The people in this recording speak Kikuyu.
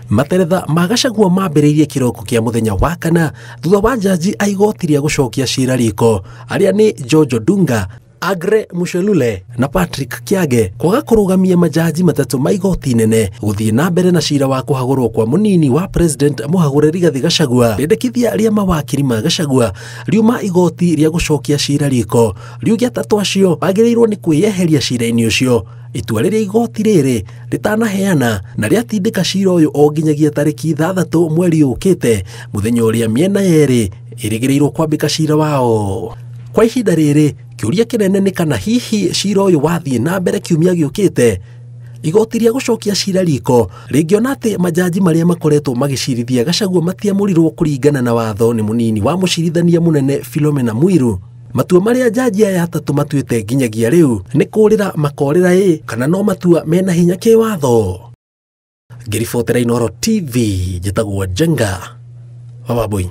Materetha ma Gachagua mambĩrĩirie kĩroko kĩa mũthenya wa kana thutha wa jaji a igoti rĩa gũcokia cira riko arĩa nĩ George Odunga, Agre Muchelule na Patrick Kiage kwaga kũrũgamia majaji matatũ ma igoti inene gũthiĩ na mbere na cira wa kũhagũrwo kwa mũnini wa president mũhagũre Rigathi Gachagua. Rĩendekithia rĩa mawakiri ma Gachagua riuma igoti rĩa gũcokia cira riko riuge atatũ acio magĩrĩirwo nĩ kwĩyeheria cira-inĩ ũcio. Itua rĩrĩa igoti rĩrĩ rĩtanaheana na rĩatindĩka cira ũyũ o nginyagia tarĩki 6 mweri ũkĩte, mũthenya ũrĩa mĩena yerĩ ĩrĩgĩrĩirwo kwambĩka cira wao. Kwa ihinda rĩrĩ kĩũria kĩnene nĩ kana hihi cira ũyũ wathiĩ na mbere kiumia gĩũkĩte. Igoti rĩa gũcokia cira riko rĩngĩona atĩ majaji marĩa makoretwo magĩcirithia Gachagua matiamũrirwo kũringana na watho nĩ mũnini wa mũcirithania mũnene Philomena Mwiru. Matua marĩa jaji aya atatũ matuĩte nginyagia rĩu nĩ kũrĩra makorĩra ĩ kana no matua mena hinya kĩwatho. Ngĩribotera Inooro TV, njĩtagwo Njenga wa Wambui.